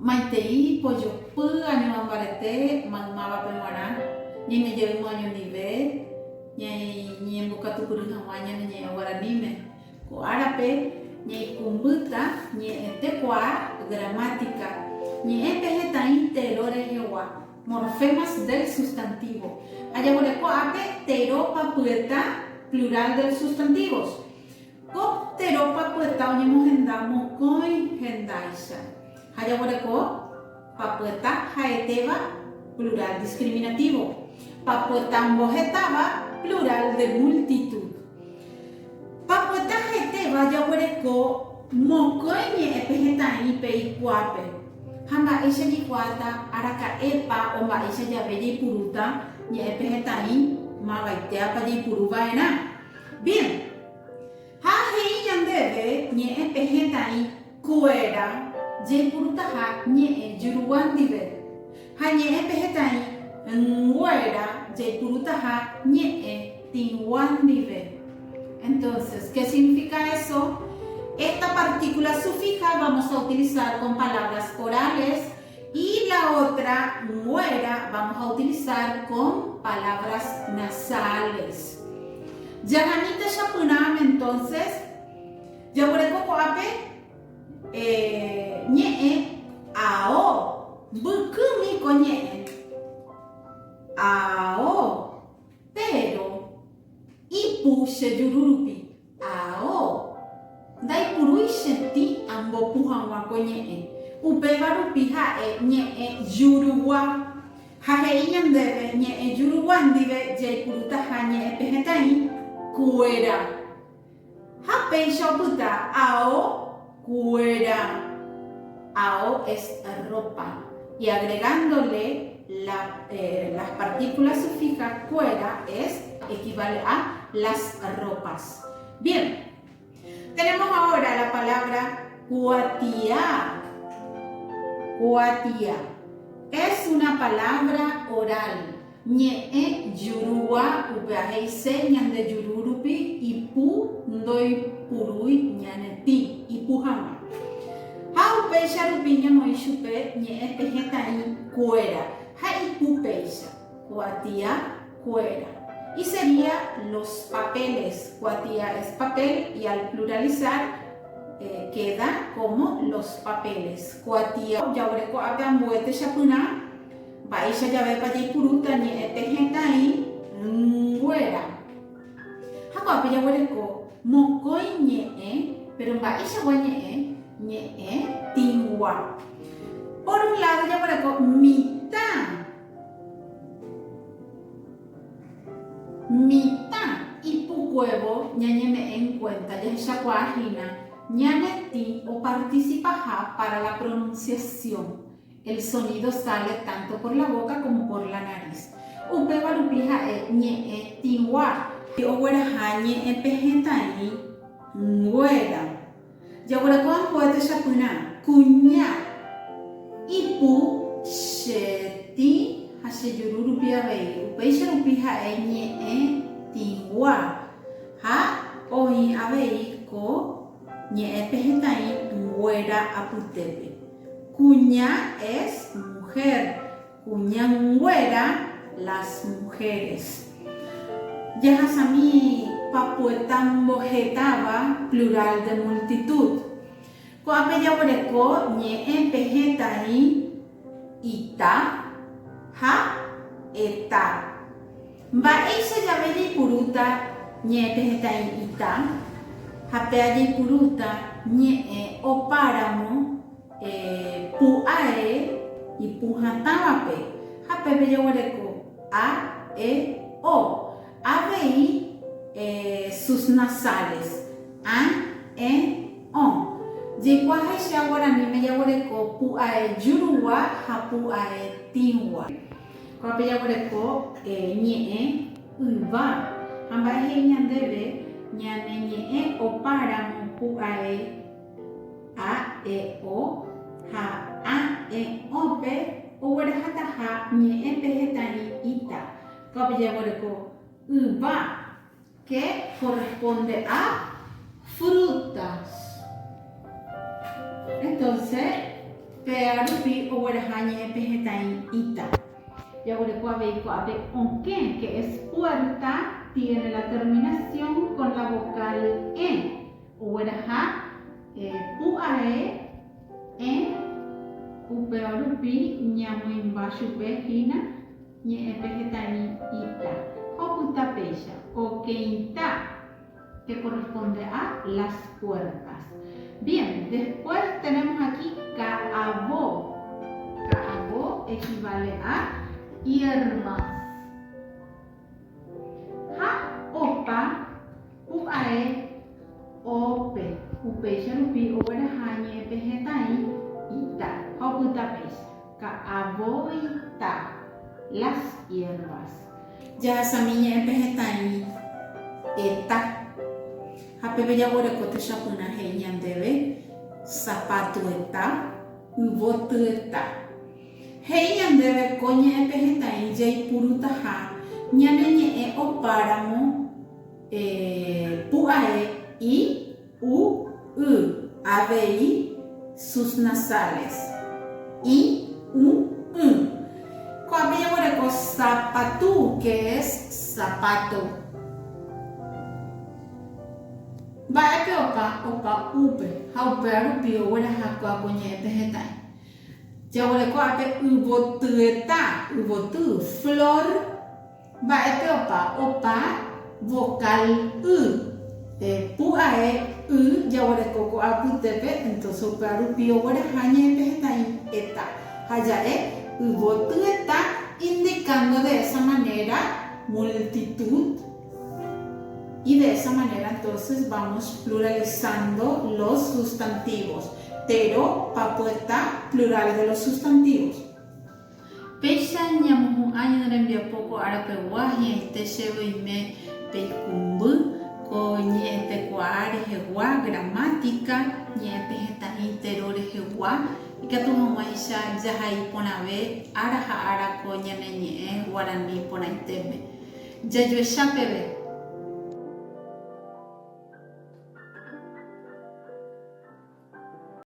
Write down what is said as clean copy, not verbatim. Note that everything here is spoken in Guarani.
Maitei pojopy añoambarete maymávape g̃uarã, ñaime jeýma oñondive ñañembokatupyry hag̃ua ñane ñe'ẽ guaraníme. Ko árape ñaikũmbýta ñe'ẽtekuaa gramática, ñe'ẽ pehetaĩ tero rehegua, morfemas del sustantivo, ha jaguereko ápe tero papyeta, plural del sustantivos. Ko tero papyeta oñemohenda mokõi hendáicha, ha jaguereko papyeta ha'etéva plural discriminativo, papyeta ombohetáva plural de multitud. Papyeta ha'etéva jaguereko mokõi ñe'ẽ pehẽtaĩ pe ikuápe, ha mba'éicha jaikuaáta araka'épa o mba'éicha jave jaipurúta ñe'ẽ pehẽtaĩ mavaitéapa jaipuru va'erã. Bien. Ha he'i ñandéve ñe'ẽ pehẽtaĩ kuéra jaipurutaha ñe'ẽ jurugua ndive, ha ñe'ẽ pehẽtaĩ nguéra jaipurutaha ñe'ẽ tĩgua ndive. Entonces, ¿qué significa eso? Esta partícula sufija vamos a utilizar con palabras orales y la otra nguéra vamos a utilizar con palabras nasales. Jahami techapyrãme entonces, jaguereko ko'ápe ñe'ẽ ao, mbykymi ko ñe'ẽ ao, pero ipu che juru rupi. Ao! Ndaipurúi che tĩ ambopu hag̃ua ko ñe'ẽ, upéva rupi ha'e ñe'ẽ jurugua. Ha he'i ñandéve ñe'ẽ jurugua ndive jaipurutaha ñe'ẽ pehẽtaĩ kuéra. Ha péicha opyta ao kuéra. Ao es ropa. Y agregándole la, las partículas sufija kuéra es equivale a las ropas. Bien, tenemos ahora la palabra kuatia. Kuatia. Es una palabra oral. Ñe'ẽ jurugua upéva he'ise ñande juru rupi ipu ndoipurúi ñane tĩ, ipu hag̃ua. Ha upéicha rupi ñamoĩ chupe ñe'ẽ pehẽtaĩ kuéra ha ipu péicha, kuatia kuéra. Y sería los papeles, kuatia es papel y al pluralizar queda como los papeles. Kuatia jaguereko ápe ambue techapyrã Mba'éicha javépa jaipurúta ñe'ẽ pehẽtaĩ nguéra. Ha ko'ápe jaguereko mokõi ñe'ẽ, péro mba'eichagua ñe'ẽ? Ñe'ẽ tĩgua. Por un lado jaguereko mitã. Mitã ipukuévo ñañeme'ẽ en cuenta jahechakuaa hína ñane tĩ oparticipaha para la pronunciación. El sonido sale tanto por la boca como por la nariz. Upéva rupi ha'e ñe'ẽ tĩgua. Ogueraha ñe'ẽ pehẽtaĩ nguéra. Jaguereko ambue techapyrã, kuña, ipu, che tĩ ha che juru rupi avei. Upéicha rupi ha'e ñe'ẽ tĩgua ha oĩ avei ko ñe'ẽ pehẽtaĩ nguéra apytépe. Kuña es mujer, kuñanguéra las mujeres. Jahasami papueta mbohetáva plural de multitud. Ko'ápe jaguereko ñe'ẽ pehẽtaĩ ita ha eta. Mba'éicha jave jaipurúta ñe'ẽ pehẽtaĩ ita ha péa jaipurúta ñe'ẽ opáramo pu'ae ipuhatãvape ha pépe jaguereko a, e, o. Avei sus nasales, ã, ẽ, õ. Jaikuaaháicha guaraníme jaguereko pu'ae jurugua ha pu'ae tĩgua. Ko'ápe jaguereko ñe'ẽ yva ha mba'e he'i ñandéve ñane ñe'ẽ opáramo pu'ae a, e, o ha ã, e, õ-pe oguerahataha ñe'ẽ pehetã'i ita. Ko'ápe jaguereko yva que corresponde a frutas. Entonces. Péa rupi ogueraha ñe'ẽpehẽtaĩ ita. Jaguereko avei ko'ápe okẽ, que es puerta, tiene la terminación con la vocal ẽ. Ogueraha pu'ae ẽ, upéva rupi ñamoĩmba chupe hína ñe'ẽpehẽtaĩ ita. Ha opyta péicha, okẽita. Que corresponde a las puertas. Bien, después tenemos aquí ka'avo. Ka'avo equivale a hierbas. Ha opa pu'ae o-pe. Upéicha rupi ogueraha ñe'ẽpehẽtaĩ ita ha opyta péicha. Ka'avoita, las hierbas. Jahasami ñe'ẽpehẽtaĩ eta. Ha peve jaguereko techapyrã he'i ñandéve sapatueta, yvotyeta. He'i ñandéve ko ñe'ẽpehẽtaĩ jaipurutaha ñane ñe'ẽ opáramo pu'ae i, u, y, avei sus nasales, i, u, y. Ko'ápe jaguereko sapatu, que es zapato. Mba'épe opa, opa úpe, ha upéva rupi ogueraha kóa ko ñe'ẽ pehetãi. Jaguereko ápe yvotyeta, yvoty, flor. Mba'épe opa? Opa vocal y. Pe pu'ae y jaguereko ko apytépe, entonces upéva rupi ogueraha ñe'ẽpehẽtaĩ eta. Ha ja'e yvotyeta indicando de esa manera multitud y de esa manera entonces vamos pluralizando los sustantivos. Tero, papyeta, plural de los sustantivos. Péicha ñamohu'ã ñane rembiapo ko ára pegua hi'ãite chéve oime peikũmby ko ñe'ẽtekuaa rehegua, gramática, ñe'ẽpehẽtaĩ tero rehegua, ikatu hag̃uáicha jahai porãve ára ha ára ko ñane ñe'ẽ guarani porãitéme. Jajuecha peve.